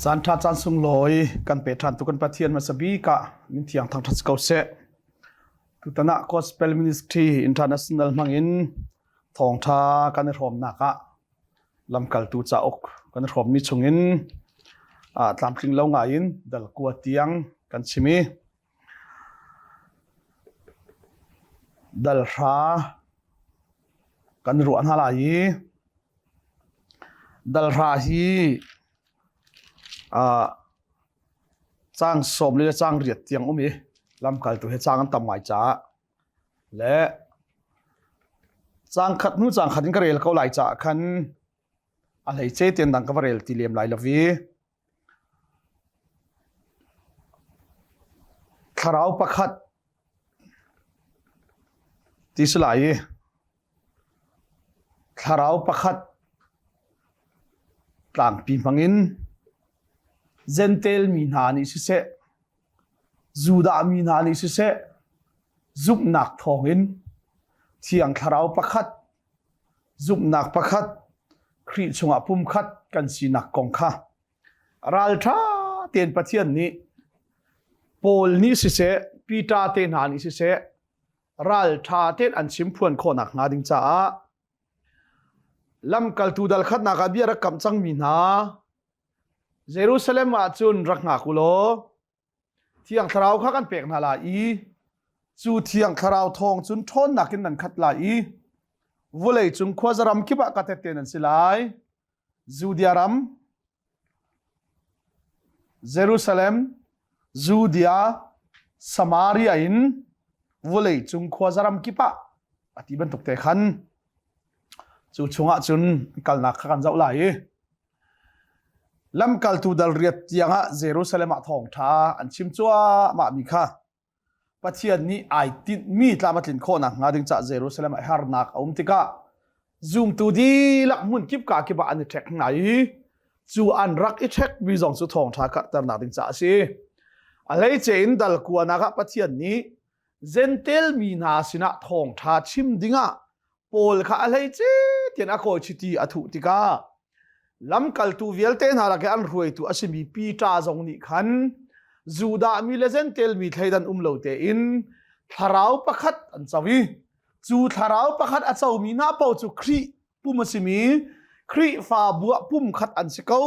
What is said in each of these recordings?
Caan ṭha caan sunglawi kan pe ṭhan tu kan Pathian hmasa bik ah min thiang thangṭhat si ko seh. Tutan ah Gospel Ministry International hmangin thawngṭha kan i hrawmnak ah lamkaltu cauk kan i hrawmmi chungin tlamtling lo ngai in dal kua tiang kan chim i dal hra kan ruah hna lai i dal hra hi caang sawm le caang riat tiang um i lamkaltu he caang an tam ngai caah le caang khat hnu caang khat in ka rel ko lai caah khan a hleice tian dang ka va rel ti lem lai lo i thlarau pakhat ti si lai i Thlarau pakhat tlangpi hmangin Jentail mi hna nih siseh, Judah mi hna nih siseh, zumhnak thawngin Thiang Thlarau pakhat, zumhnak pakhat, Khrih chungah pumkhat kan sinak kong kha ralṭha tein Pathian nih Paul nih siseh, Peter te hna nih siseh, ralṭha tein an chimphuan khawhnak hnga ding caah lamkaltu dal khatnak ah bia rak kamh cangmi hna Jerusalem ah cun rak hngak u law Thiang Thlarau kha kan pek hna lai i cu Thiang Thlarau thawng cun ṭhawnnak in nan khat lai i vawlei cung khuaza ram kip ah ka tehte nan si lai. Judea ram, Jerusalem, Judea, Samaria in vawlei cung khuaza ram kip ah a ti bantuk te khan cu chungah cun kalnak kha kan zoh lai i lamkaltu dal riat tiangah Jerusalem ah thawngṭha an chim cuahmah mi kha Pathian nih ai tinhmi tlam a tlin khawh nakhnga ding caah Jerusalem ah harnak a um tikah zumtu dihlak hmun kip ka kip ah an i ṭhek hna i cu an rak i ṭhekmi zong cu thawngṭha karhternak ding caah a si. A hleice in dal kuanak ah Pathian nih Jentail mi hna sinah thawngṭha chim dingah Paul kha a hleice tian a kawi chiti a thuh tikah lamkaltu vialte hna lak i an hruaitu a simi Peter zong nih khan Judah mi le Jentail mi thleidan um lo tein thlarau pakhat an co i cu thlarau pakhat a comi hna paoh cu Khrih pum a simi Khrihfabu ah pum khat an si ko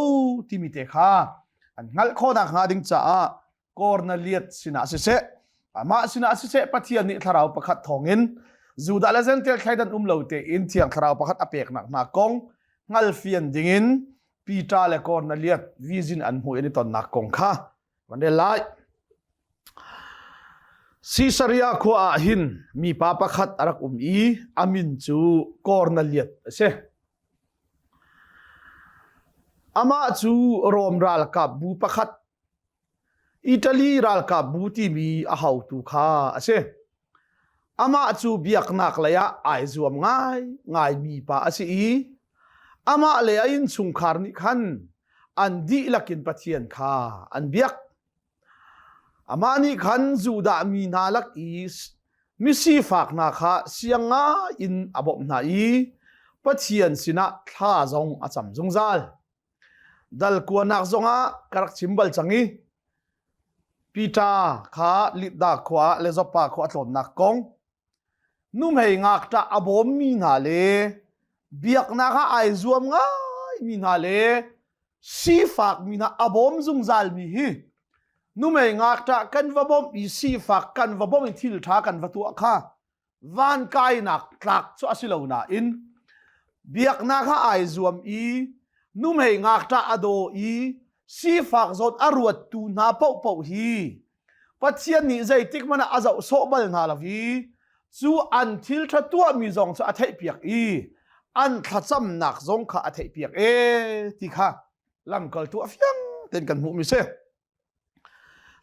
timi te kha an hngalh khawh nakhnga ding caah Kornelias sinah siseh amah sinah siseh Pathian nih thlarau pakhat thawngin Judah le Gentile thleidan um lo tein thiang thlarau pakhat a peknak hna kong hngalfian dingin Peter le Kornelias vision an hmuh in i tonnak kong kha van rel lai. Caesarea khua ah hin mipa pakhat a rak um i a min cu Kornelias a si. Amah cu Rom ralkap bu pakhat Italy ralkapbu timi a haotu kha a si. Amah cu biaknak lei ah ai zuam ngai ngaimi pa a si i amah le a innchungkhar nih khan an dihlak in Pathian kha an biak. Amah nih khan Judah mi hna lak i misifak hna kha siang ngai in a bawmh hna i Pathian sinah thla zong a cam zungzal. Dal kuanak zongah ka rak chim bal cang i Peter kha Lidda khua le Joppa khua a tlawnnak kong nuhmei ngakṭah a bawmmi hna le biaknak ah ai zuam ngaimi hna le sifakmi hna a bawm zungzalmi hi nuhmei ngakṭah kan va bawmh i sifak kan va bawmh i thil ṭha kan va tuah kha van kainak tlak cu a si lo nain biaknak ah ai zuam i nuhmei ngakṭah a daw i sifak zawn a ruattu hna paohpaoh hi Pathian nih zeitik hmanh ah a zoh sawh bal hna lo i cu an thil ṭha tuahmi zong cu a theihpiak i an thlacamnak zong kha a theihpiak e ti kha lamkaltu a fiang tein kan hmuhmi si.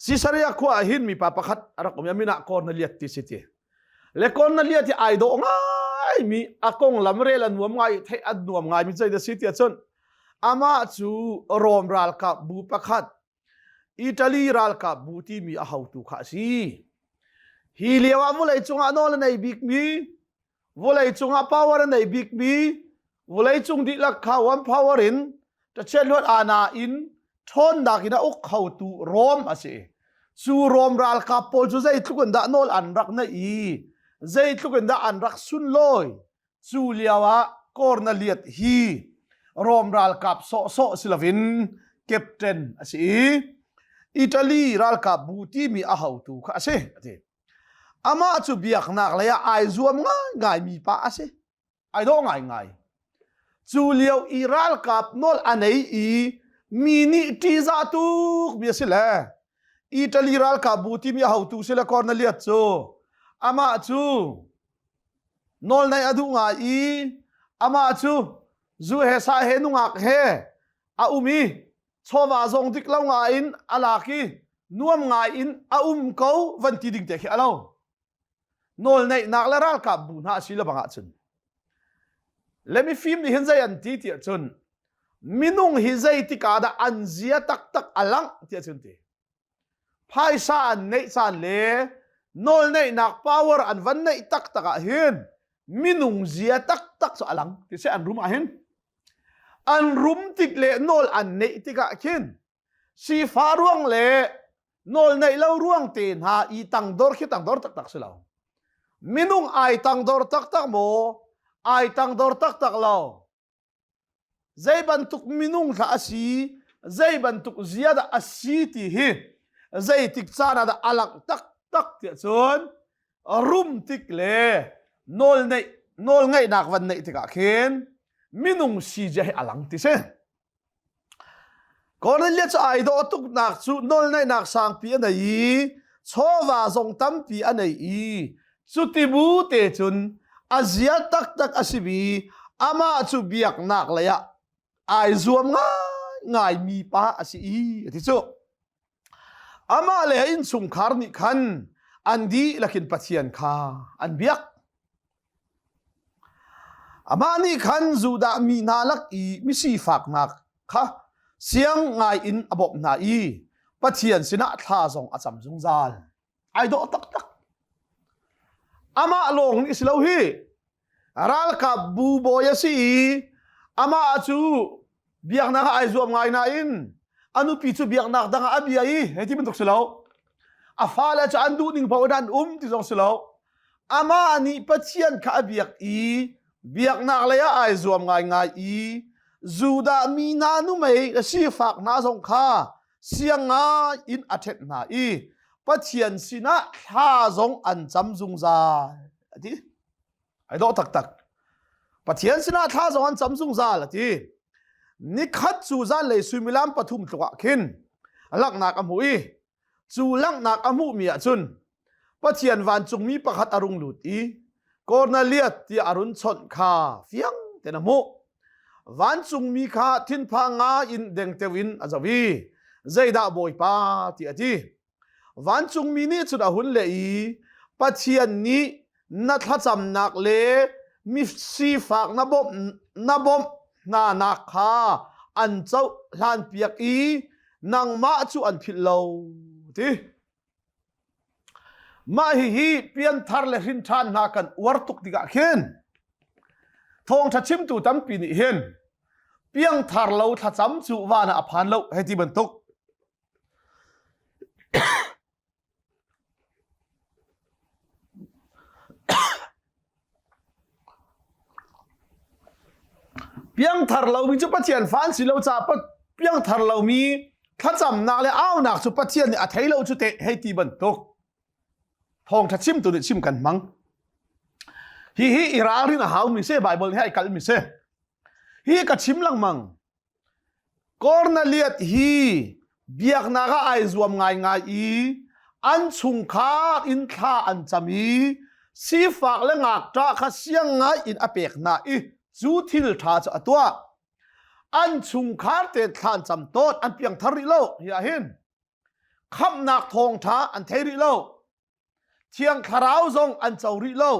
Sisaria khua ah hin mipa pakhat a rak um i a min ah Kornelias ti si ti. Le Kornelias hi ai dawh ngaimi a konglam rel a nuam ngai theih a nuam ngaimi zei dah si ti ahcun amah cu Rom ralkap bu pakhat Italy ralkap bu timi a hotu kha a si. Hi lio ah vawlei cungah nawl a nei bikmi vawlei cungah power a nei bikmi vawlei cung dihlak kha one power in ṭachiat luat ana in. ṭhawnnak in a uk khotu Rom a si. Cu Rom ralkap pawl cu zeitluk in dah nawl an rak neih i zeitluk in dah an rak sunlawi. Cu lio ah Korneliat hi Rom ralkap sawhsawh si loin captain a si i Italy ralkap bu timi a hotu kha a si. A ti. Amah cu biaknak lei ah ai zuam ngaingai mi pa a si. Ai dawh ngaingai. Cu lio i ralkap nawl a nei i mi nih ṭihzah tuk mi a si le Italy ralkap bu timi a hotu si le Cornelius cu amah cu nawl neih a duh ngai i amah cu zu he sa he nungak he a um i chawva zong dik lo ngai in a lak i nuam ngai in a um ko van ti ding te khi a lo. Nawlneihnak le ralkap bu hna a si lebang ahcun le mifim nih hin zei an ti tiah cun minung hi zeitik ah dah an zia taktak a langh tiah cun ti phaisa an neih caan le nawlneihnak power an van neih taktak ah hin minung zia taktak cu a lang ti si an rum ah hin an rum tik le nawl an neih tikah khin Sifah ruang le nawl neih lo ruang te hna i tangdor khi tangdor taktak si lo. Minung ai tangdor taktak maw? Ai tangdor taktak lo. Zei bantuk minung hlah a si, zei bantuk zia dah a si ti hi zeitik caan ah dah a langh taktak tiah cun rum tik le nawl neih nawl ngeihnak van neih tikah khin minung si zia hi a lang ti si. Cornelius cu ai dawh tuknak cu nawlneihnak sangpi a nei i chawva zong tampi a nei i cuti bu te cun a zia taktak a simi amah cu biaknak lei ah ai zuam ngaingai mi pa a si i a ti cu. Amah le a innchungkhar nih khan an dihlak in Pathian kha an biak. Amah nih khan Judah mi hna lak i misifak hna kha siang ngai in a bawmh hna i Pathian sinah thla zong a cam zungzal. Ai dawh taktak. Amah lawng nih si lo hi. Ralkap bu bawi a si i amah cu biaknak ah ai zuam ngai nain a nupi cu biaknak dang ah a bia i hei ti bantuk si lo. A fale cu an duh ning paoh in an um ti zong si lo. Amah nih Pathian kha a biak i biaknak lei ah ai zuam ngaingai i Judah mi hna numei le sifak hna zong kha siang ngai in a ṭhenh hna i Pathian sinah thla zong an cam zungzal a ti. Ai dawh taktak. Pathian sinah thla zong an cam zungzal a ti. Nikhat cu zanlei suimilam pathum tluk ah khin langhnak a hmu i cu langhnak a hmuhmi ah cun Pathian vancungmi pakhat a rung lut i Kornelias tiah a run chawnh kha fiang tein a hmuh. Vancungmi kha thinphang ngai in dengteo in a zoh i zeidah Bawipa tiah a ti. Vancungmi nih cun a hun leh i Pathian nih na thlacamnak le mi sifak na bawmh na bawmh hnanak kha an cohlanpiak i nangmah cu an philh lo ti. Mah hihi pianthar le hrinṭhan hna kan uar tuk tikah khin thawngṭha chimtu tampi nih hin piangthar lo thlacam cu van ah a phan lo hei ti bantuk Piangthar lomi cu Pathian fa an si lo caah piangthar lomi thlacamnak le aunak cu Pathian nih a thei lo cu teh hei ti bantuk thawngṭha chimtu nih chim kan hmang. Hihi i ralrin a haumi si, Bible he ai kalmi si. Hi ka chim lengmang. Korneliat hi biaknak ah ai zuam ngaingai i an chungkhar in thla an cam i sifak le ngakṭah kha siang ngai in a pek hna i cu thil ṭha cu a tuah. An chungkhar te thla an cam tawn, an piangthar rih lo hi ah hin. Khamhnak thawngṭha an thei rih lo. Thiang Thlarau zong an co rih lo.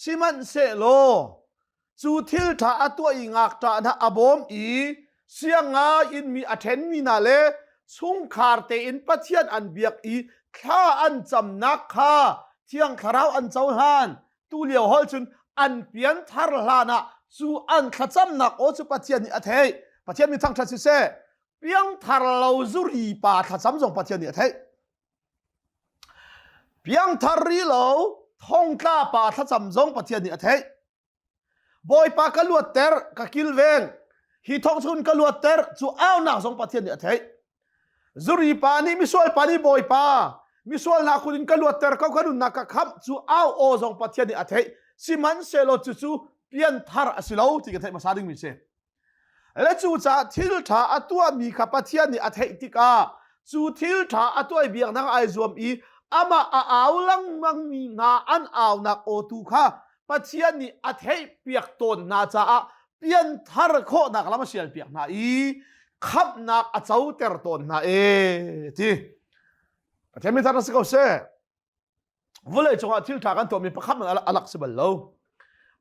Sihmanhsehlaw cu thil ṭha a tuah i ngakṭah hna a bawm i siangngai in mi a ṭhenmi hna le chungkhar tein Pathian an biak i thla an camnak kha Thiang Thlarau an cohlan. Tu lio hol cun an pianthar hlan ah cu an thlacamnak aw cu Pathian nih a theih. Pathian mi thangṭhat siseh. Piangthar lo zuri pa thlacam zong Pathian nih a theih. Piangthar ri lo thongtla pa thlacam zong Pathian nih a theih. Bawipa ka luatter, ka kilveng. Hi thong chun ka luatter cu aunak zong Pathian nih a theih. Zuri pa nih misual pa nih Bawipa misual hna kut in ka luatter ko ka nunnak ka khamh cu au aw zong Pathian nih a theih. Sihmanhsehlaw cucu pianthar a si lo ti ka theih hmasa dingmi si. Le cucaah thil ṭha a tuahmi kha Pathian nih a theih tikah cu thil ṭha a tuah i biaknak ai zuam i amah a au lengmangmi hna an aunak aw tu kha Pathian nih a theihpiak tawn hna caah pianthar khawhnak lam a sialpiak hna i khamhnak a coter tawn hna e ti. Pathian mithar na si ko seh. Vawlei cungah thil ṭha kan tuahmi pakhat hmanh a lak si bal lo.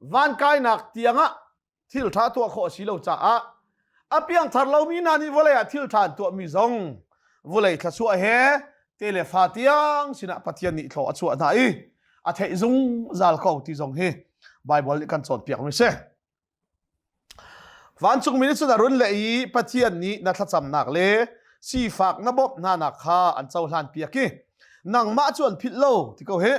Van kainak tiangah thil ṭha tuah khawh a si lo caah a piangthar lomi hna nih vawlei ah thil ṭha an tuahmi zong vawlei thluachuah he te le fa tiang sinah Pathian nih thlaw a chuah hna i a theih zungzal ko ti zong hi Baibal nih kan cawnpiakmi si. Vancungmi nih cun a run leh i Pathian nih na thlacamnak le sifak na bawmh hnanak kha an cohlan piak i nangmah cu an philh lo ti ko hi.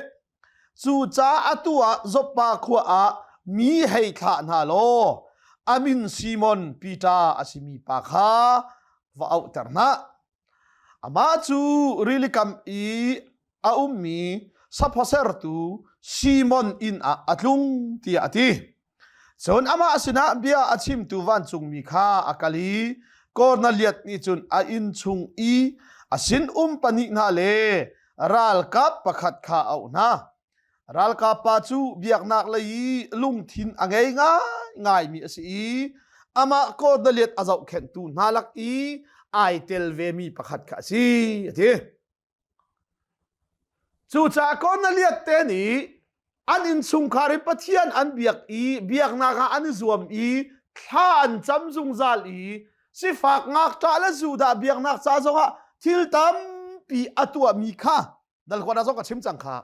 Cucaah atu ah Joppa khua ah mi hei thlah hna law a min Simon Peter a simi pa kha va auhter hna. Amah cu rilikam i a ummi saphaw Simon inn ah a tlung tiah a ti. Cun amah sinah bia a chimtu vancungmi kha a kal i Kornelias nih cun a inn chung i a sinum pahnih hna le ralkap pakhat kha a auh hna. Ralkap pa cu biaknak lei i lungthin a ngei ngaingaimi a si i amah Kornelias a zohkhenhtu hna lak i ai tel vemi pakhat kha a si, a ti. Cucaah Kornelias te nih an innchungkhar i Pathian an biak i biaknak ah an i zuam i thla an cam zungzal i sifak ngakṭah le Judah biaknak ca zongah thil tampi a tuahmi kha dalkuan ah zong ka chim cang kha.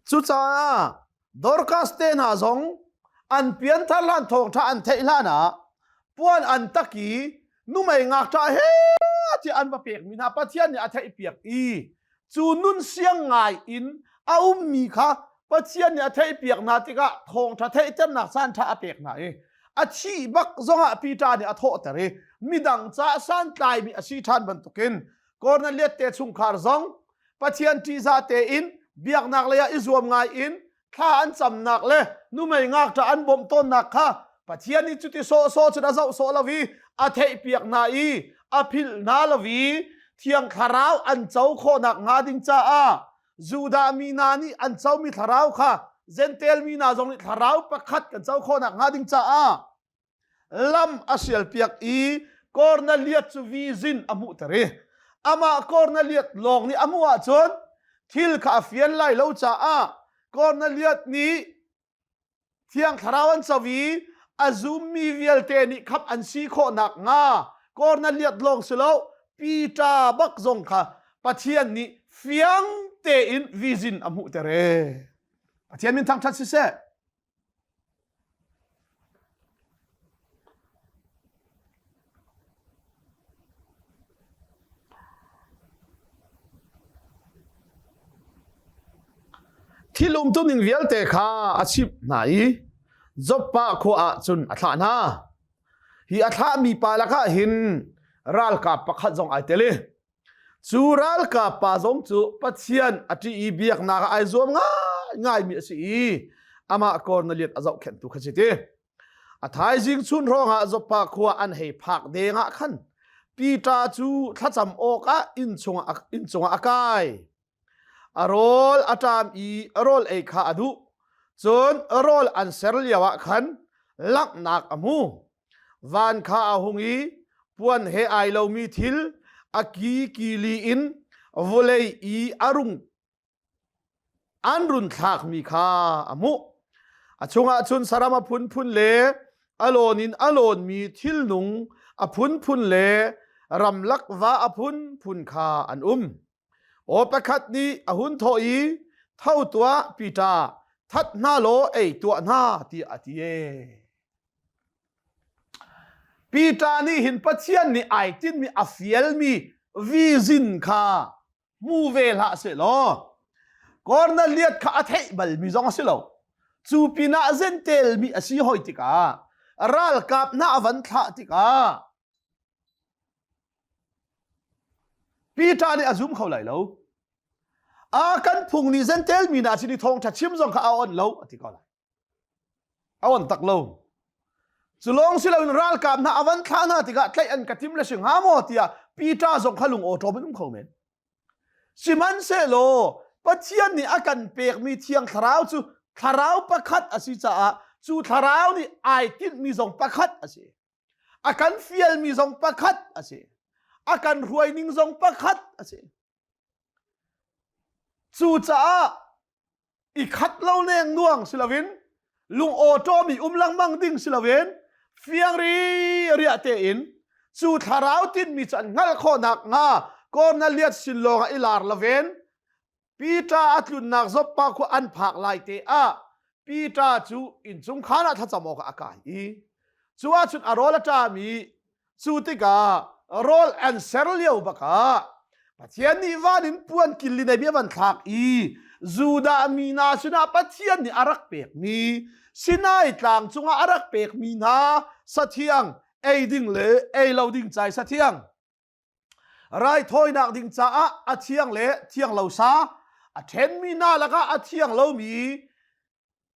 Cucaah Dorcas te hna zong an pianthar hlan thawngṭha an theih hlan ah puan an tak i numei ngakṭah he tiah an va pekmi hna Pathian nih a theihpiak i cu nun siang ngai in a ummi kha Pathian nih a theihpiak hna tikah thawngṭha theihternak caanṭha a pek hna i a thih bak zongah Peter nih a thawhter i midang caah santlaimi a si ṭhan bantukin Kornelias te chungkhar zong Pathian ṭihzah tein biaknak lei ah i zuam ngai in thla an camnak le numei ngakṭah an bawmh tawnnak kha Pathian nih cuti sawhsawh cun a zoh sawh lo i a theihpiak hna i a philh hna lo i Thiang Thlarau an co khawhnak hnga ding caah Judah mi hna nih an comi thlarau kha Jentail mi hna zong nih thlarau pakhat kan co khawhnak hnga ding caah lam a sialpiak i Kornelias cu vizin a hmuhter i amah Kornelias lawng nih a hmuh ahcun thil kha a fian lai lo caah Kornelias nih Thiang Thlarau an co i a zummi vialte nih khap an si khawh nakhnga Kornelias lawng si lo Peter bak zong kha Pathian nih fiang tein vizin a hmuhter e. Pathian min thangṭhat siseh. Thil umtuning vialte kha a chimh hna i Joppa khua ah cun a thlah hna. Hi a thlahmi pa lakah hin ralkap pakhat zong ai tel i Cu ralkap pa zong cu Pathian a ṭih i biaknak ah ai zuam ngaingaimi a si i amah Kornelias a zohkhenhtu kha si ti. A thaizing chun hrawngah Joppa khua an hei phak deng ah khan Peter cu thlacam awkah inn chungah inn cungah a kai. A rawl a ṭam i rawl ei kha a duh. Cun rawl an ser lioah khan langhnak a hmu. Van kha a hung i puan he ai lomi thil a ki kili in vawlei i a rung an run thlakmi kha a hmuh. A chungah cun saram a phunphun le a lawn in a lawnmi thilnung a phunphun le ramlak va a phunphun kha an um. Aw pakhat nih a hun thawh i, Tho tuah, Peter, that hna law ei tuah hna, tiah a ti. Peter nih hin Pathian nih ai tinhmi a fialmi vision kha hmu ve hlah sehlaw Kornelias kha a theih balmi zong a si lo. Cu pinah zentelmi a si hoi tikah ralkap hna a van thlah tikah Peter nih a zum kho lai lo. A kan phung nih zentelmi hna sin i thawngṭha chim zong kha a on lo a ti ko lai. A on tak lo. Cu lawng si loin ralkap hna a van thlah hna tikah tlaih an ka tim le si hnga maw tiah Peter zong kha lung awṭawm in um kho men. Sihmanhsehlaw Pathian nih a kan pekmi Thiang Thlarau cu thlarau pakhat a si caah cu thlarau nih ai tinhmi zong pakhat a si. A kan fialmi zong pakhat a si. A kan hruaining zong pakhat a si. Cucaah i khat lo leng nuang si loin lung awṭawm i um lengmang ding si loin fiang riah tein cu thlarau tinmi cu an hngalh khawh nakhnga Kornelias sin lawngah i lar loin Peter a tlunnak Joppa khua an phak lai te ah Peter cu innchungkhar ah thlacam awkah a kai i cu ahcun a rawl a ṭam i Cu tikah rawl an ser lio bakah Pathian nih van in puan killi nei bia van thlak i Judah mi hna sinah Pathian nih a rak pekmi Sinai tlang cungah a rak pekmi hna sathiang ei ding le ei lo ding cai sathiang raithawinak ding caah a thiang le thiang lo sa a ṭhenmi hna lakah a thiang lomi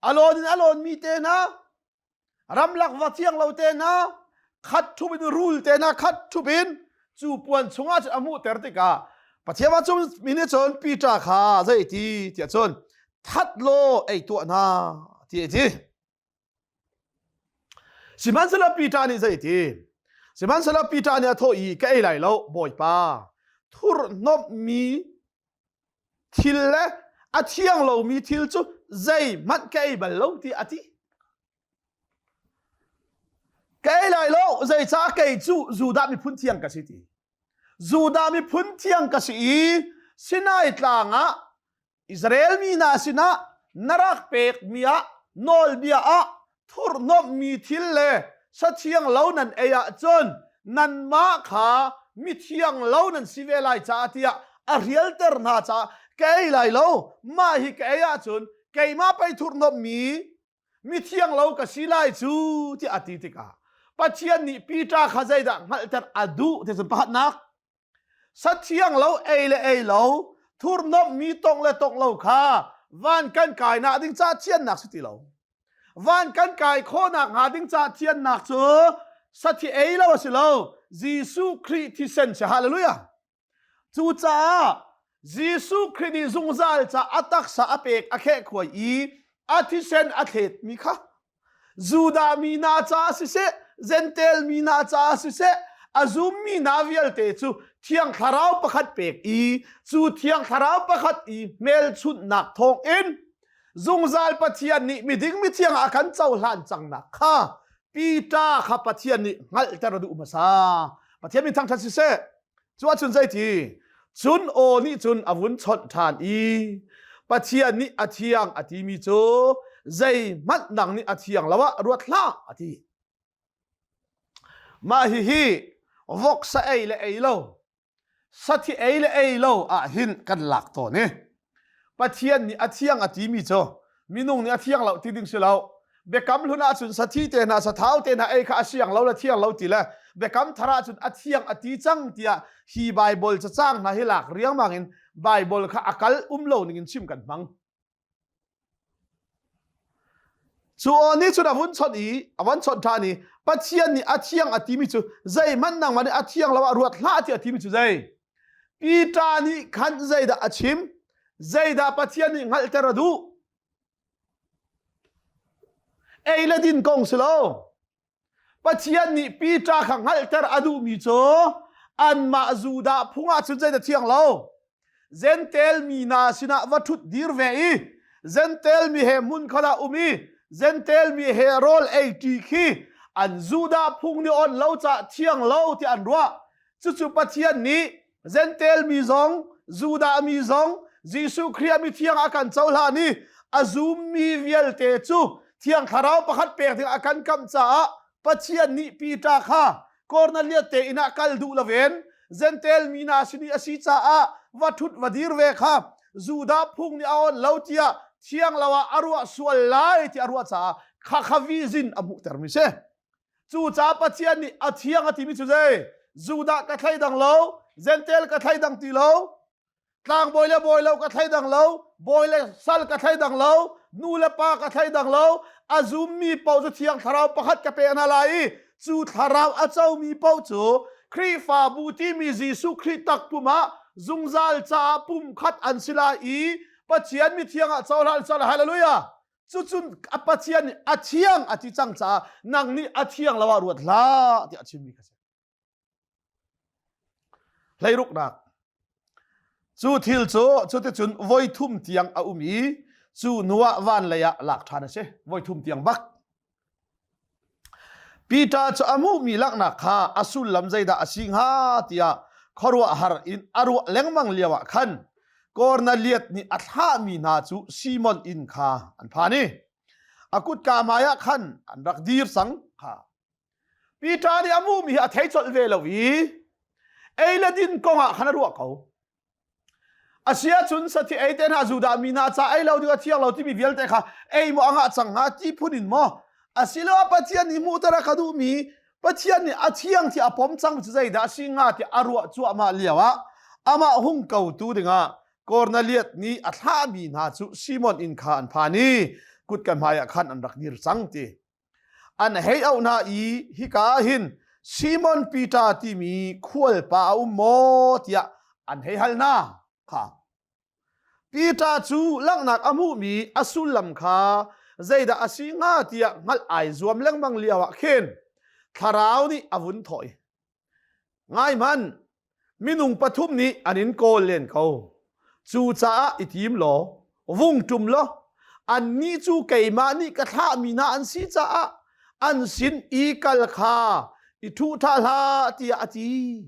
a lawn in a lawnmi te hna ramlak va thiang lo te hna khat ṭhup in rul te hna khat ṭhup in cu puan chungah cun a hmuhter tikah Pathian va cung mi nih cun Peter kha zei ti tiah cun that law ei tuah hna ti a ti. Sihmanhsehlaw Peter nih zei ti? Sihmanhsehlaw Peter nih a thawh i ka ei lai lo Bawipa thurhnomhmi thil le a thiang lomi thil cu zeihmanh ka ei bal lo ti a ti. Ka ei lai lo zeicah kei cu Judah miphun thiang ka si ti. Judah miphun thiang ka si i Sinai tlang ah Israel mi hna sinah na rak pekmi ah nawlbia ah thurhnomhmi thil le sathiang lo nan ei ahcun nanmah kha mithiang lo nan si ve lai caah tiah a rialter hna caah ka ei lai lo mah hi ka ei ahcun keimah pei thurhnomhmi mithiang lo ka si lai cu tiah a ti tikah Pathian nih Peter kha zeidah hngalhter a duh ti cun pakhatnak Sathiang lo ei le ei lo, thurhnawmhmi tongh le tongh lo kha van kan kainak ding ca thiannak si ti lo. Van kan kai khawhnak hnga ding ca thiannak cu sathi ei lo a si lo. Jesuh Khrih thisen si. Hallelujah. Cucaah Jesuh Khrih nih zungzal ca a taksa a pek a khehkhuai i a thisen a thletmi kha Judah mi hna caah siseh, Jentail mi hna caah siseh, a zummi hna vialte cu Thiang Thlarau pakhat pek i cu Thiang Thlarau pakhat i hmelchunhnak thawngin zungzal Pathian nih miding mithiang ah a kan cohlan cangnak kha Peter kha Pathian nih hngalhter a duh hmasa. Pathian min thangṭhat siseh. Cu ahcun zeiti? Cun aw nih cun a vun chawnh ṭhan i Pathian nih a thiang a timi cu zeihmanh nang nih a thiang lo ah ruat hlah a ti. Mah hihi voksa ei le ei lo, sathi ei le ei lo ah hin kan lak tawn i Pathian nih a thiang a timi cu minung nih a thiang lo ti ding si lo. Biakam hlun ahcun sathi te hna sathau te hna ei kha a siang lo le thiang lo ti le biakam thar ahcun a thiang a ti cang tiah hi Bible cacang hna hi lak riangmang in Bible kha a kal um lo ning in chim kan hmang. Cu aw nih cun a vun chawnh i a van chawnh ṭhan i Pathian nih a thiang a timi cu zeihmanh nangmah nih a thiang lo ah ruat hlah tiah a timi cu zei? Peter nih khan zeidah a chim? Zeidah Pathian nih hngalhter a duh? Ei le din kong si lo. Pathian nih Peter kha hngalhter a duhmi cu anmah Judah phung ah cun zeidah thiang lo. Jentail mi hna sinah va ṭhut dir ve i Jentail mi he hmun khat ah um i Jentail mi he rawl ei ṭi khi an Judah phung nih on lo cah thiang lo tiah an ruah. Cucu Pathian nih Jentail mi zong Judah mi zong Jesuh Khrih ah mithiang a kan cohlan i a zummi vialte cu Thiang Thlarau pakhat pek ding a kan kamh caah. Pathian nih Peter kha Kornelias te inn ah kal duh loin Jentail mi hna sin i a si caah va ṭhut va dir ve kha Judah phung nih a awn lo tiah thiang lo ah a ruah sual lai ti a ruah caah kha kha vision a hmuhtermi si. Cucaah Pathian nih a thiang a timi cu zei? Judah ka thleidang lo, Jentail ka thleidang ti lo, tlangbawi le bawi lo ka thleidang lo bawi le sal ka thleidang lo nu le pa ka thleidang lo a zummi paoh cu thiang thlarau pakhat ka pek hna lai i cu thlarau a comi paoh cu Khrihfabu timi Jesuh Khrih takpum ah zungzal caah pumkhat an si lai i Pathian mithiang ah cohlan sal hallelujah cucun a Pathian nih a thiang a ti cang caah nang nih a thiang lo ah ruat hlah tiah a chimmi kha si Hleiruknak. Cu thil cu cuticun voi thum tiang a um i cu hnuah van lei ah lak ṭhan a si. Voi thum tiang bak. Peter cu a hmuhmi laknak kha a sullam zeidah a si hnga tiah khuaruahhar in a ruah lengmang lioah khan Kornelias nih a thlahmi hna cu Simon inn kha an phan i a kutka hmaiah khan an rak dir cang kha. Peter nih a hmuhmi hi a thei colh ve lo i ei le din kong ah khan a ruah ko. Asiahcun sathi ei te hna Judah mi hna ca ei lo ding a thiang lo timi vialte kha ei maw a ngah cang hnga ti phun in maw asiloah Pathian nih hmuhter a ka duhmi Pathian nih a thiang ti a pom cang cu zeidah a si hnga ti a ruah cuahmah lio ah amah hung kotu dingah Kornelias nih a thlahmi hna cu Simon inn kha an phan i kutka hmaiah khan an rak dir cang ti. An hei auh hna i hika ah hin Simon Peter timi khualpa a um maw tiah an hei hal hna kha. Peter cu langhnak a hmuhmi a sullam kha zeidah a si hnga tiah hngalh ai zuam lengmang lio ah khin thlarau nih a vun thawh i Ngai hmanh, minung pathum nih an in kawl len ko. Cucaah i tim law, vung ṭum law, annih cu keimah nih ka thlahmi hna an si caah an sin i kal kha i ṭhuh ṭha hlah tiah a ti.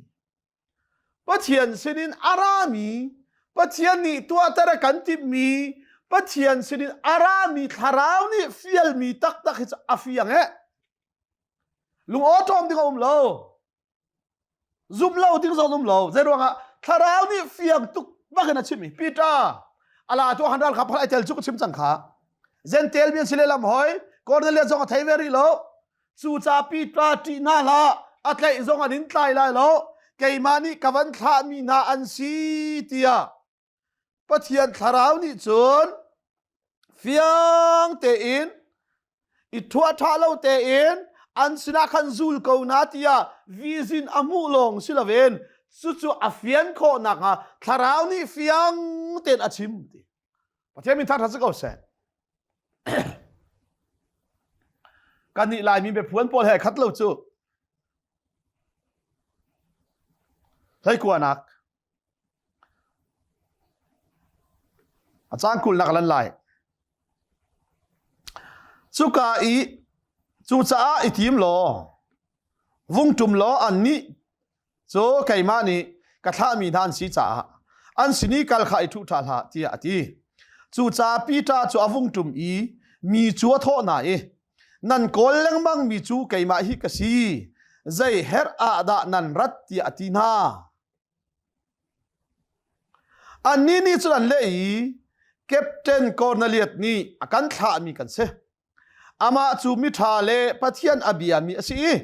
Pathian sinin a rami, Pathian nih tuahter a kan timhmi, Pathian sinin a rami thlarau nih fialmi taktak hi cu a fiang eh. Lung awṭawm ding a um lo. Zumh lo ding zong um lo. Zei ruangah thlarau nih fiang tuk bakin a chim i Peter ala tu han ral kha phal ai tel cu ka chim cang kha. Zentel mi an si lam hoi Cornelius zong a thei ve rih lo. Cu ca Peter ṭih hna hlah a tlaih zong an in tlai lai lo. Keimah nih ka van thlahmi hna an si tiah Pathian thlarau nih cun fiang tein i thuah ṭha lo tein an sinah khan zul ko na tiah vision a hmuh lawng si loin cucu a fian khawh nakhnga thlarau nih fiang tein a chim ti Pathian min thangṭhat si ko seh kannih Laimi biaphuan pawl he khat lo cu hleikuanak A caan kulnak lan lai. Cuka i cucaah i tim law vung ṭum law annih cu keimah nih ka thlahmi hna an si caah an sin i kal kha i ṭhuh ṭha hlah tiah a ti. Cucaah Peter cu a vung ṭum i mi cu a thawh hna i nan kawl lengmangmi cu keimah hi ka si zei herh ah dah nan rat tiah a ti hna. Annih nih cun an leh i Captain Cornelius nih a kan thlahmi kan si. Amah cu miṭha le Pathian a biami a si i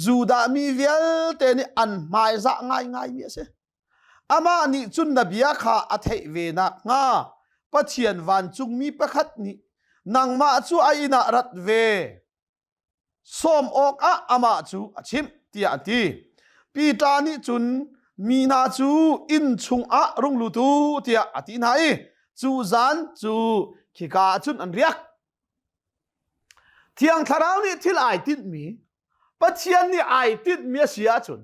Judah mi vialte nih an hmaizah ngaingaimi a si. Amah nih cun na bia kha a theih ve nakhnga Pathian vancungmi pakhat nih nangmah cu a inn ah rat ve sawm awkah amah cu a chimh tiah an ti. Peter nih cun mi hna cu inn chungah rung lut u tiah a ti hna i cu zan cu khika ah cun an riak. Thiang Thlarau nih thil ai tinhmi, Pathian nih ai tinhmi a si ahcun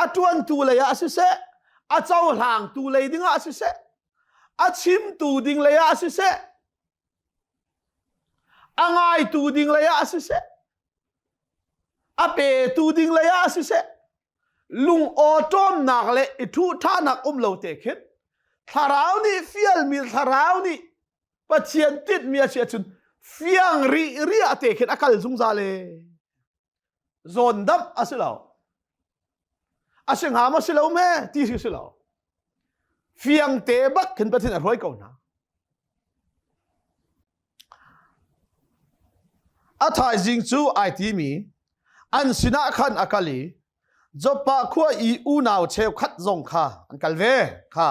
a ṭuantu lei ah siseh, a cohlangtu lei dingah siseh, a chimtu ding lei ah siseh, a ngaitu ding lei ah siseh, a petu ding lei ah siseh, lung awṭawmnak le i ṭhuhṭhanak um lo te khin thlarau nih fialmi thlarau nih Pathian tinhmi a si ahcun fiang rih riah te khin a kal zungzal e. Zawn damh a si lo. A si hnga maw si lo me ti si si lo. Fiang te bak khin Pathian a hruai ko hna. A thaizing cu ai timi an sinah khan a kal i Joppa khua i unau cheukhat zong kha an kal ve kha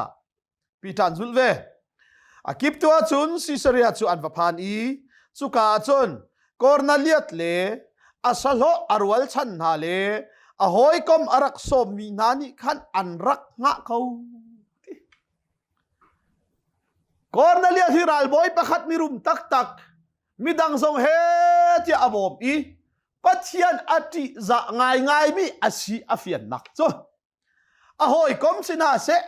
Peter an zulh ve. A kiptu ahcun Sisaria cu an va phan i cuka ahcun Kornelias le a sahlawh a rualchan hna le a hawikom a rak sawmmi hna nih khan an rak hngah ko. Kornelias hi ralbawi pakhat mirum taktak midang zong he tiah a bawm i Pathian a ṭihzah ngaingaimi a si a fiannak cu a hawikom si hna seh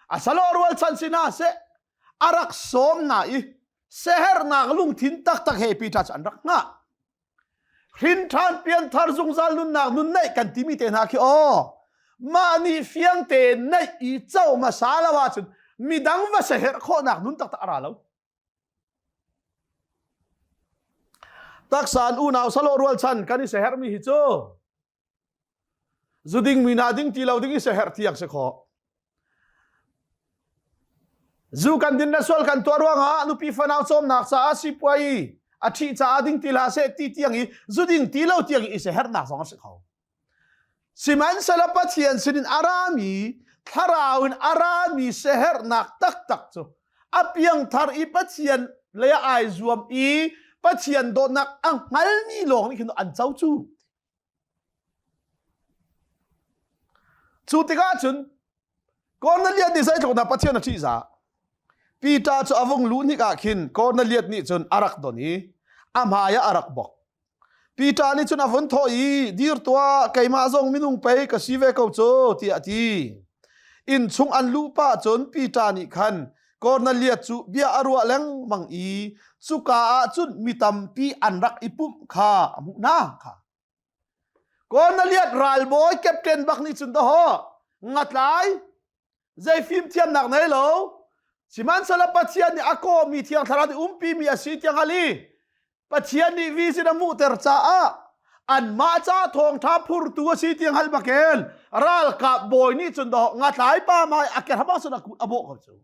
a salawh rualchan si hna seh a rak sawm hna i sehernak lungthin taktak he Peter cu an rak hngah hrin ṭhan pianthar zungzal nunnak nun neih kan timi te hna khi aw mah nih fiang tein neih i co hmasa lo ahcun midang va seherh khawhnak nun taktak a ra lo taksa an unau salo rualchan kan i seherhmi hi cu Zu ding mi na ding ti lo ding i seherh tiang si khawh. Zu kan din le sual kan tuah ruangah nupi fanau cawmnak caah sipuai a ṭhih caah ding ti hlah seh ti tiang i zu ding ti lo tiang i seherhnak zong a si kho. Sihmanhsehlaw Pathian sinin a rami thlarau in a rami seherhnak taktak cu a piangthar i Pathian lei ah ai zuam i Pathian dawtnak a hngalmi lawng nih khin an co cu. Cu tikah cun Kornelias nih zeitluk dah Pathian a ṭihzah. Peter cu a vung luh hnik ah khin Kornelias nih cun a rak don i a hmai ah a rak bok. Peter nih cun a vun thawh i, "Dir tuah, keimah zong minung pei ka si ve ko cu," tiah a ti. Inn chung an luh pah cun Peter nih khan Kornelias cu bia a ruah lengmang i cuka ah cun mi tampi an rak i pumh kha a hmuh hna kha. Kornelias ralbawi captain bak nih cun dawh ngatlai zei fimthiamnak nei lo sihmanhsehlaw Pathian nih a kawhmi thiang thlarau nih umpimi a si tiang hal i Pathian nih vision a hmuhter caah anmah ca thawngṭha phurtu a si tiang hal bakin ralkap bawi nih cun dawh ngatlai pa mai a ke hram ah cun a bawh ko cu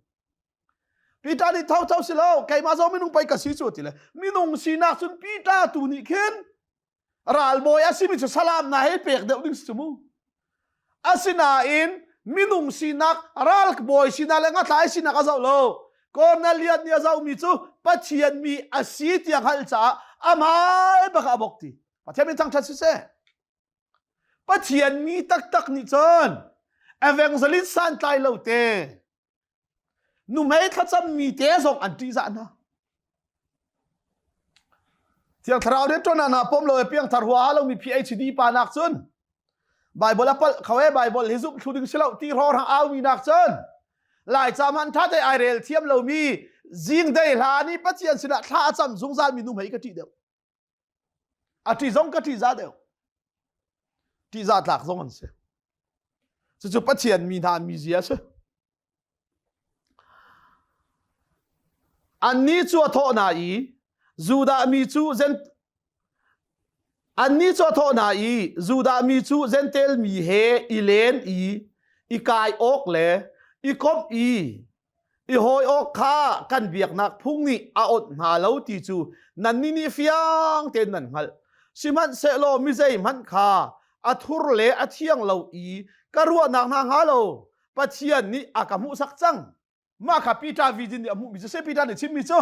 Peter nih tho tho si lo keimah zong minung pei ka si cu ti le minung sinak cun Peter tu nih khin ralbawi a simi cu salam na hei pek deuh ding si mu asinain minung sinak ralbawi sinak le ngatlai sinak a zoh lo Cornelius nih a zohmi cu Pathian mi a si tiang hngalh caah amai bak a bok ti Pathian min thangṭhat siseh Pathian mi taktak nih cun evangelist santlai lo te Nuhmei thlacam mi te zong an ṭihzah hna. Thiang Thlarau nih ṭuan hna pom lo e piangthar huaha lomi PhD pa nak cun Bible a palh kho e Bible hi zumh thlu ding si lo ti hrawng au mi nak cun Laica hmanh ṭha te ai rel thiam lomi zing dei hla nih Pathian sinah thla a cam zungzal mi nuhmei ka ṭih deuh. A ṭih zong ka ṭihzah deuh. Ṭihzah tlak zong an si. Cucu Pathian mi hna mizia a si. Annih cu a thawh hna i Judah mi cu Annih cu a thawh hna i Judah mi cu Jentail mi he i len i i kai awk le i komh i i hawi awk kha kan biaknak phung nih a awnh hna lo ti cu nannih nih fiang tein nan hngalh. Sihmanhsehlaw mi zeihmanh kha a thur le a thiang lo i ka ruahnak hna hnga lo Pathian nih a ka hmuhsak cang. Mah kha Peter vision nih a hmuhmi cu si Peter nih chimmi cu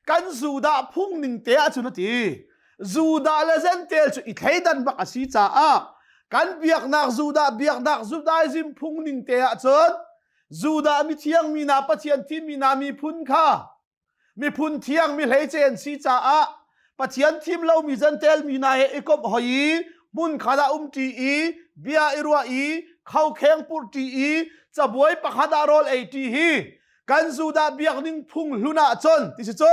kan Judah phung ning te ahcun a ti. Judah le Gentile cu i thleidan bak a si caah kan biaknak Judah biaknak Judaism phung ning te ahcun Judah mithiang mi hna Pathian thimmi hna miphun kha miphun thiang mi hleice an si caah Pathian thim lomi Jentail mi hna he i komh hoi i hmun khat ah umṭi i bia i ruah i khokheng purhṭi i cabuai pakhat ah rawl eiṭi hi kan Judah biakning phung hlun ah cun ti si cu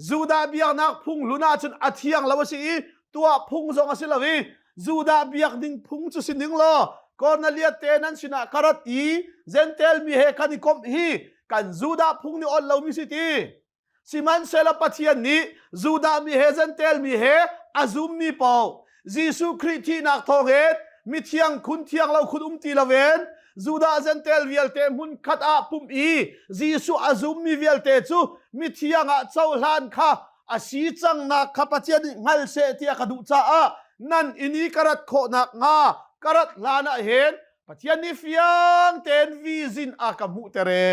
Judah biaknak phung hlun ah cun a thiang lo a si i tuah phung zong a si lo i Judah biakning phung cu si ning law Cornelius te nan sinah ka rat i Jentail mi he kan i komh hi kan Judah phung nih ol lomi si ti. Sihmanhsehlaw Pathian nih Judah mi he Jentail mi he a zummi paoh. Jesuh Khrih thihnak thawngin mithiang khun thiang lo khun um ti loin Judah Jentail vialte hmun khat ah pumh i Jesuh a zummi vialte cu mithiang ah cohlan kha a si cangnak kha Pathian nih hngal seh tiah ka duh caah nan inn i ka rat khawhnak hnga ka rat hlan ah hin Pathian nih fiang tein vision a ka hmuhter e.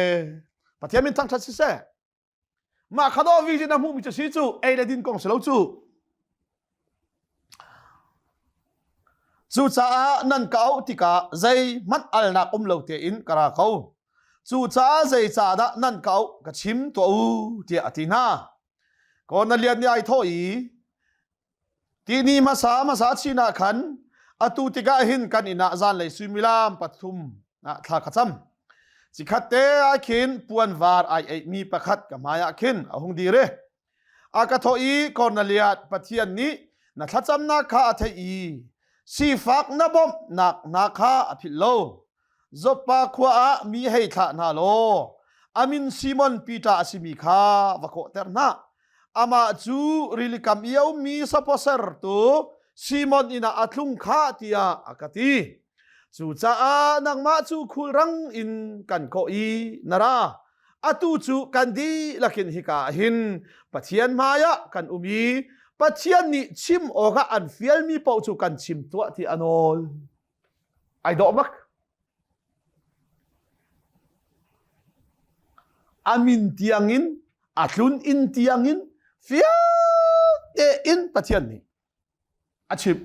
Pathian min thangṭhat siseh. Mah kha dawh vision a hmuhmi cu si cu ei le din kong si lo cu. Cucaah nan ka auh tikah zeihmanh alnak um lo tein ka ra ko. Cucaah zeicahdah nan ka auh ka chim tuah u tiah a ti hna. Kornelian nih ai thawh i Tini hmasa hmasa chin ah khan atu tikah hin kan inn ah zanlei suimilam pathum ah thla ka cam. Cikhat te ah khin puan var ai eihmi pakhat ka hmai ah khin a hung dir i a ka thawh i Kornelias Pathian nih na thlacamnak kha a theih i sifak na bawmhnak hna kha a philh lo. Joppa khua ah mi hei thlah hna law a min Simon Peter a simi kha va kawhter hna. Amah cu rilikam i a ummi sapawsertu Simon inn ah a tlung kha tiah a ka ti. Cucaah nangmah cu khulrang in kan kawh i na ra. Atu cu kan dihlak in hika ah hin Pathian hmaiah kan um i Pathian nih chim awkah an fialmi paoh cu kan chim tuah ti a nawl. Ai dawh bak. A min tiangin, a tlun inn tiangin fiang tein Pathian nih a chimh.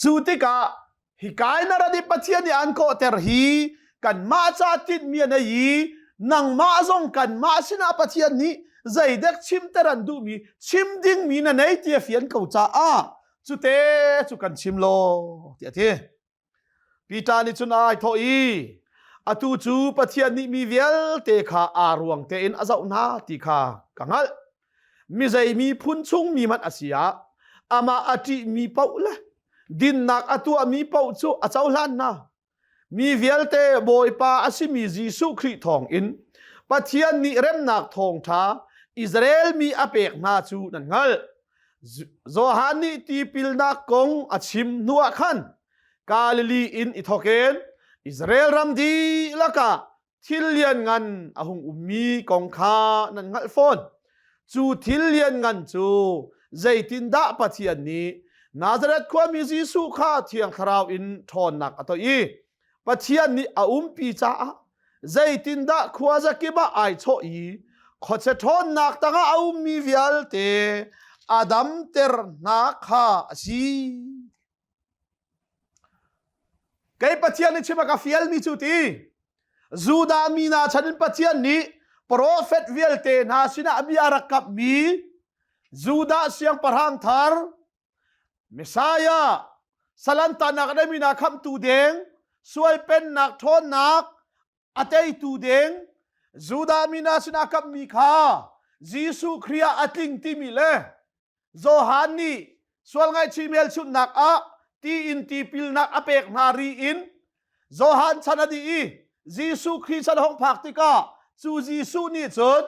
Cu tikah hikai na rat i Pathian nih an kawhter hi kanmah ca tinhmi a nei i nangmah zong kanmah sinah Pathian nih zeidek chimter an duhmi chim dingmi na nei ti a fian ko caah cute cu kan chim law tiah a ti. Peter nih cun ai thawh i atu cu Pathian nih mi vialte kha aa ruang tein a zoh hna ti kha ka hngalh. Mi zei miphun chung mi hmanh a si ah amah a ṭihmi paoh le dinnak a tuahmi paoh cu a cohlan hna. Mi vialte Bawipa a simi Jesuh Khrih thawngin Pathian nih remnak thawngṭha Israel mi a pek hna cu nan hngalh. Johan nih tipilnak kong a chim hnuah khan Galilee in i thawkin Israel ram dihlak ah thil lianngan a hung ummi kong kha nan hngalh fawn. Cu thil lianngan cu zeitindah Pathian nih Nazareth khuami Jesuh kha Thiang Thlarau in ṭhawnnak a toih i Pathian nih a umpi caah zeitindah khua zakip ah ai chawh i khuachia ṭhawnnak tangah a ummi vialte a damter hna kha a si. Kei Pathian nih chim a ka fialmi cu ti Judah mi hna chan in Pathian nih profet vialte hna sinah bia a rak kamhmi Judah siangpahrang thar Messiah salantanak a neimi hna khamhtu ding sual pennak ṭhawnnak a teitu ding Judah mi hna sinah kamhmi kha Jesuh Khrih ah a tling timi le Johan nih sual ngaihchih hmelchunhnak ah ti in tipilnak a pek hna ri in Johan chan a dih i Jesuh Khrih chan hong phak tikah cu Jesuh nih cun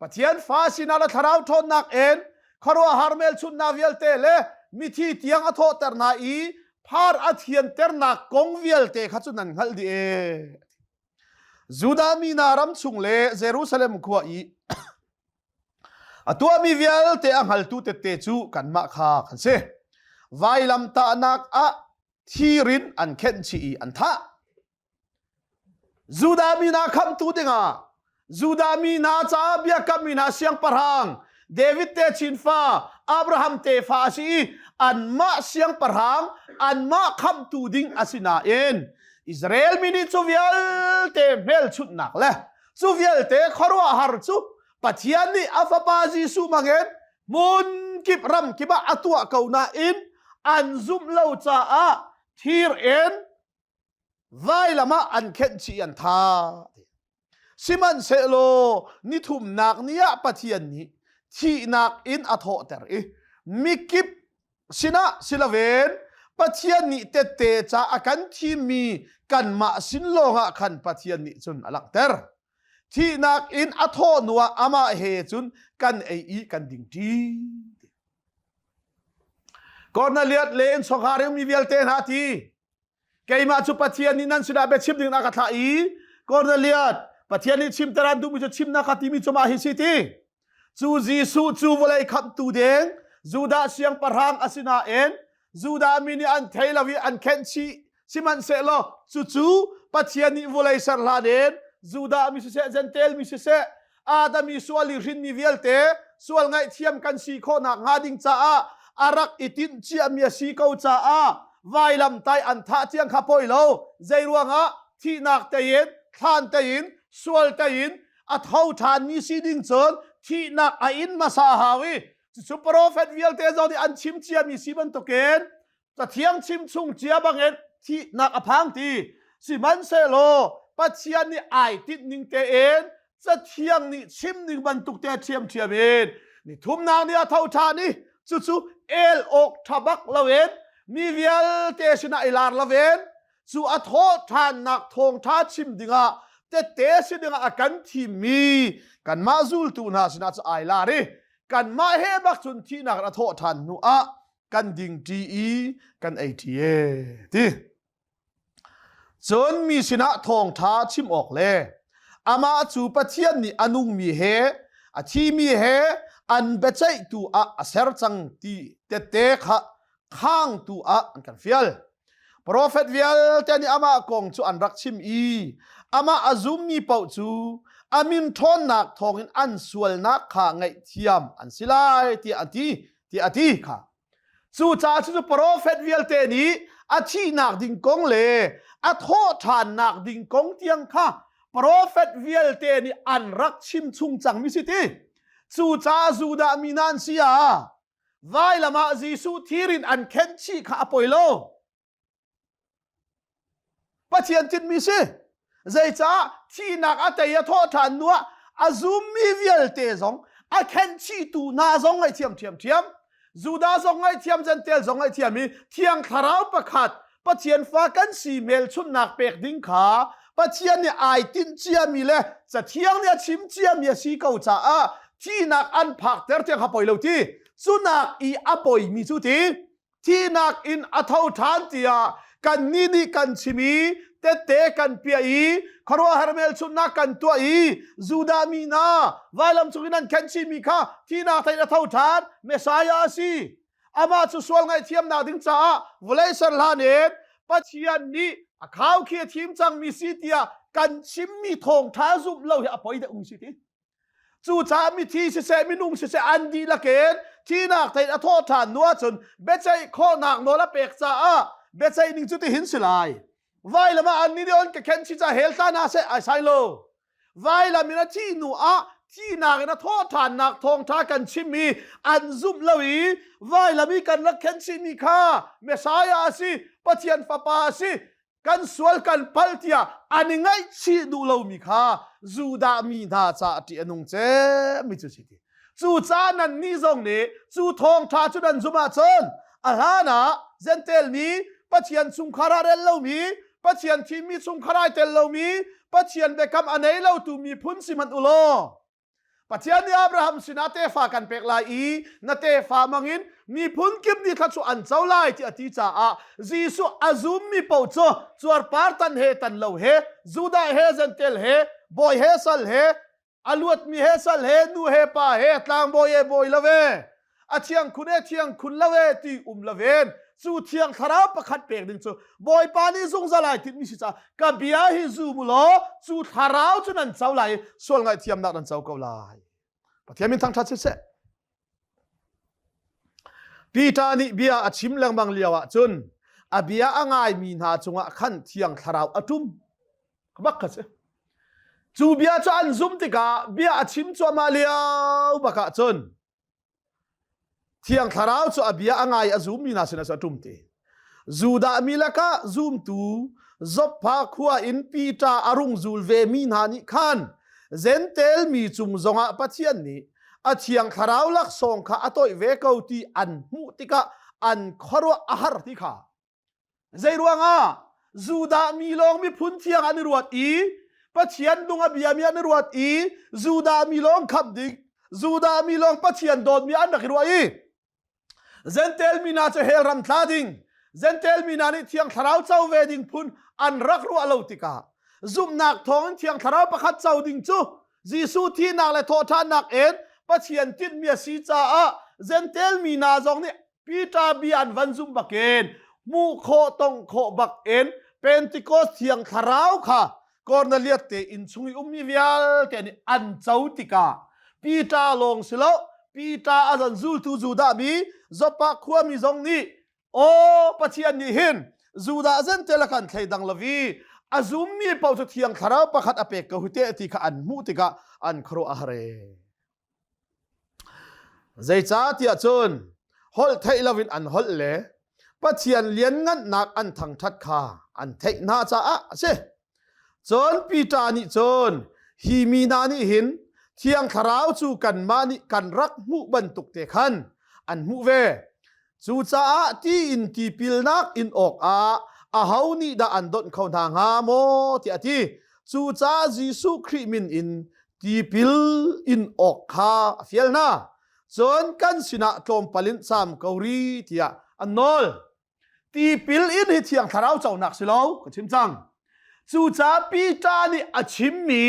Pathian fa sinah le thlarau ṭhawnnak in khuaruahhar hmelchunhnak vialte le mithi tiang a thawhter hna i phar a thianternak kong vialte kha cu nan hngalh dih ee. Judah mi hna ram chung le Jerusalem khua i A tuahmi vialte a hngaltu tette cu kanmah kha kan si. Vailamtahnak ah thirin an khenh chih i an thah. Judah mi hna khamhtu dingah Judah mi hna caah biakammi hna siangpahrang David te chinfa Abraham tefa a si i anmah siangpahrang anmah khamhtu ding a si nain Israel mi nih cu vialte hmelchunhnak le cu vialte khuaruahhar cu Pathian nih a fapa Jesuh hmangin hmun kip ram kip ah a tuah ko nain an zumh lo caah thir in vailam ah an khenh chih an tha. Sihmanhsehlaw nithumnak ni ah Pathian nih thihnak in a thawhter i mikip sinah siloin Pathian nih tette ca a kan thimmi kanmah sin lawngah khan Pathian nih cun a langhter. Thihnak in a thawh hnuah amah he cun kan ei i kan ding ṭi. Kornelias le innchungkhar i mi vialte hna ti keimah cu Pathian nih nan sinah biachim ding a ka thlah i Kornelias Pathian nih chimter an duhmi cu chimnak kha timi cu mah hi si ti cu Jesuh cu vawlei khamhtu ding Judah siangpahrang a si nain Judah mi nih an thei lo i an khenh chih sihmanhsehlaw cucu Pathian nih vawlei ser hlan in Judah mi siseh Jentail mi siseh Adam i sual i hrinmi vialte sual ngaihthiam kan si khawhnak hnga ding caah a rak i tinh ciami a si ko caah vailam tai an thah tiang kha poi lo zei ruangah thihnak tein thlan tein sual tein a tho ṭhanmi si ding cun thihnak a in hmasa hau i cucu profet vialte zong nih an chim ciami si bantukin Cathiang chim chung cia bangin thihnak a phang ti. Sihmanhsehlaw Pathian nih ai tinh ning tein Cathiang nih chim ning bantuk te ṭhiamṭhiam in ni thumnak nih a tho ṭhan i cucu el awk ṭha bak loin mi vialte sinah i lar loin cu a thawh ṭhannak thawngṭha chim dingah tette si dingah a kan thimmi kanmah zultu hna sinah cu ai lar i kanmah he bak cun thihnak in a thawh ṭhan hnu ah kan ding ṭi i kan ei ṭi e ti. Cun mi sinah thawngṭha chim awk le amah cu Pathian nih a nungmi he a thimi he an biaceihtu ah a ser cang ti tette kha khangtu ah an kan fial. Profet vialte nih amah kong cu an rak chim i amah a zummi paoh cu a min ṭhawnnak thawngin an sualnak kha ngaihthiam an si lai tiah a ti tiah a ti kha. Cucaah cucu profet vialte nih a thihnak ding kong le a thawhṭhannak ding kong tiang kha profet vialte nih an rak chim chung cangmi si ti. Cucaah Judah mi nan si ah vailam ah Jesuh thir in an khenh chih kha a poi lo. Pathian tinhmi si. Zeicah thihnak a tei a thawh ṭhan hnu ah a zummi vialte zong a khenhchihtu hna zong ngaihthiam ṭhiamṭhiam. Judah zong ngaihthiam, Jentail zong ngaihthiam i Thiang Thlarau pakhat Pathian fa kan si hmelchunhnak pek ding kha Pathian nih ai tinh ciami le Cathiang nih a chim ciami a si ko caah thihnak an phakter tiang kha poi lo ti. Cunak i a poimi cu ti thihnak in a tho ṭhan tiah kannih nih kan chim i tette kan piah i khuaruahhar hmelchunhnak kan tuah i Judah mi hna vailam cung in an khenhchihmi kha thihnak thein a tho ṭhan Messiah a si amah cu sual ngaihthiamnak ding caah vawlei ser hlan in Pathian nih a khau khi a thim cangmi si tiah kan chimmi thawngṭha zumh lo hi a poi deuh mi si ti Cucaah mithi siseh minung siseh an dihlak in thihnak thein a thawh ṭhan hnu ahcun biaceih khawhnak nawl a pek caah biaceih ning cu tihin si lai. Vailam ah annih nih on ka khen chi ca hell tla hna seh ai sai lo. Vailam in a thih hnu ah thihnak in a thawh ṭhannak thawngṭha kan chim i an zumh lo i vailam i kan rak khen chihmi kha Messiah a si, Pathian Fapa a si, kan sual kan palh tiah an i ngaihchih duh lomi kha Judah mi hna caah ṭih a nung cemmi cu si ti. Cucaah nannih zong nih cu thawngṭha cu nan zumh ahcun a hlan ah Jentail mi Pathian chungkhar ah rel lomi Pathian thimmi chungkhar ai tel lomi Pathian biakam a nei lotu miphun si hmanh u law Pathian nih Abraham sinah tefa kan pek lai i na tefa mangin miphun kip nih thluachuah an co lai ti a ti caah Jesuh a zummi paoh cu cuarpar tan he tan lo he Judah he Jentail he bawi he sal he a luatmi he sal he nu he pa he tlangbawi he bawi lo ve a thiang khun e thiang khun lo e ti um lo ven cu thiang thlarau pakhat pek ding cu bawipa nih zungzal ai tinhmi si caah ka bia hi zum u law cu thlarau cu nan co lai i sual ngaihthiamnak nan co ko lai pathian min thangṭhat siseh Peter nih bia a chim lengmang lio ah cun a bia a ngaimi hna cungah khan thiang thlarau a ṭum bak kha si cu bia cu an zum tikah bia a chim cuahmah lio bak ah cun Thiang Thlarau cu a bia a ngai a zummi hna sinah a ṭum te. Judah mi lakah zumtu Joppa khua in Peter a rung zul vemi hna nih khan Jentail mi cung zongah Pathian nih a Thiang Thlarau laksawng kha a toih ve ko ti an hmuh tikah an khuaruah a har ti kha Zeiruangah Judah mi lawng miphun thiang an i ruat i Pathian nung a biami an i ruat i Judah mi lawng khamh ding Judah mi lawng Pathian dawtmi an rak i ruah i. Jentail mi hna cu hell ram tla ding, Jentail mi hna nih Thiang Thlarau co ve ding phun an rak ruah lo tikah zumhnak thawngin Thiang Thlarau pakhat co ding cu Jesuh thihnak le thawhṭhannak in Pathian tinhmi a si caah Jentail mi hna zong nih Peter bia an van zumh bakin hmuh khawh tong khawh bakin Pentecost Thiang Thlarau kha Cornelius te inn chung i ummi vialte nih an co tikah Peter lawng si lo Peter a zan zultu Judah mi Joppa khuami zong nih aw Pathian nih hin Judah zentel a kan thleidang lovi a zummi paoh cu Thiang Thlarau pakhat a pek ko hi te ti kha an hmuh tikah an khuaruah a har e. Zeicahtiah cun holh theih loin an holh le Pathian lianngannak an thangṭhat kha an theih hna caah a si. Cun Peter nih cun hi mi hna nih hin Thiang Thlarau cu kanmah nih kan rak hmuh bantuk te khan an hmuh ve. Cucaah ti in tipilnak in awkah aho nih dah an donh kho hna hnga maw tiah a ti. Cucaah Jesuh Khrih min in tipil in awk kha a fial hna. Cun kan sinah tlawmpal in caam ko ri tiah an nawl. Tipil in hi Thiang Thlarau conak si lo, ka chim cang. Cucaah Peter nih a chimmi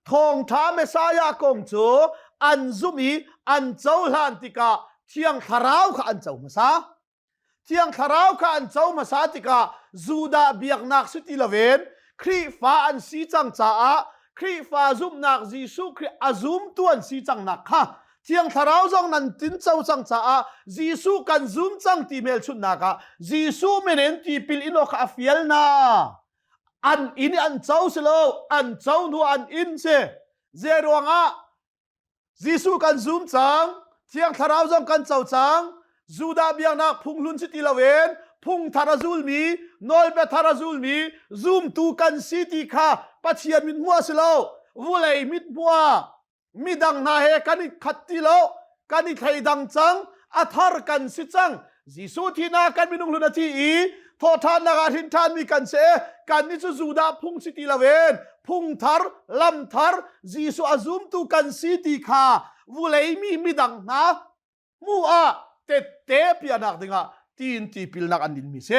thawngṭha Messiah kong cu an zumh i an cohlan tikah Thiang Thlarau kha an co hmasa. Thiang Thlarau kha an co hmasa tikah Judah biaknak si ti loin Khrihfa an si cang caah Khrihfa zumhnak Jesuh Khrih a zumtu an si cangnak kha Thiang Thlarau zong nan tinco cang caah Jesuh kan zum cang ti hmelchunhnak ah Jesuh min in tipil in awk kha a fial hna. An inn i an co si lo, an co hnu an inn si. Zei ruangah Jesuh kan zum cang, Thiang Thlarau zong kan co cang, Judah biaknak phunghlun si ti loin phung thar a zulmi, nawlbia thar a zulmi, zumtu kan si ti kha Pathian mit hmuh a si lo, vulei mit hmuh ah midang hna he kan i khat ti lo, kan i thleidang cang, a thar kan si cang. Jesuh thihnak kan minung hlun a thi i thawhṭhannak ah hrin ṭhanmi kan si. Kannih cu Judah phung si ti loin phung thar, lam thar, Jesuh a zumtu kan si ti kha vulei mi midang hna hmuh ah tette piahnak dingah tiin tipilnak an inmi si.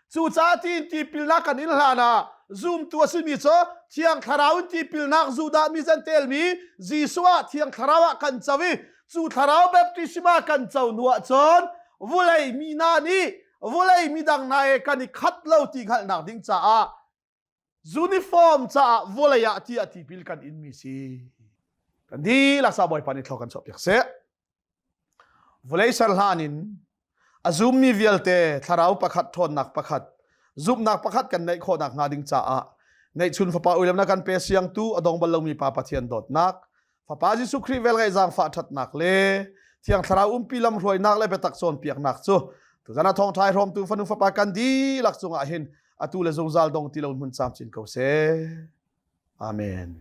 Cucaah tiin tipilnak kan in hlan ah zumtu a simi cu Thiang Thlarau in tipilnak Judah mi telmi Jesuh ah Thiang Thlarau ah kan co i cu Thlarau baptisma kan co hnu ah cun vulei mi hna nih vulei midang hna he kan i khat lo ti hngalhnak ding caah uniform caah vulei ah ti a tipil kan inmi si. Kan dihlak sa Bawipa nih thlaw kan chuahpiak seh. Vawlei ser hlan in a zummi vialte thlarau pakhat ṭhawnnak pakhat zumhnak pakhat kan neih khawhnak hnga ding caah neihchun fapa uilemnak kan pe siangtu a dong bal lomi pa Pathian dawtnak Fapa Jesuh Khrih velngeih zaangfah ṭhatnak le Thiang Thlarau umpi lamhruainak le biatak cawnpiaknak cu tuzan ah thawngṭha i hrawmtu fanu fapa kan dihlak cungah hin atu le zungzal dong ti lo hmun camcin ko seh. Amen.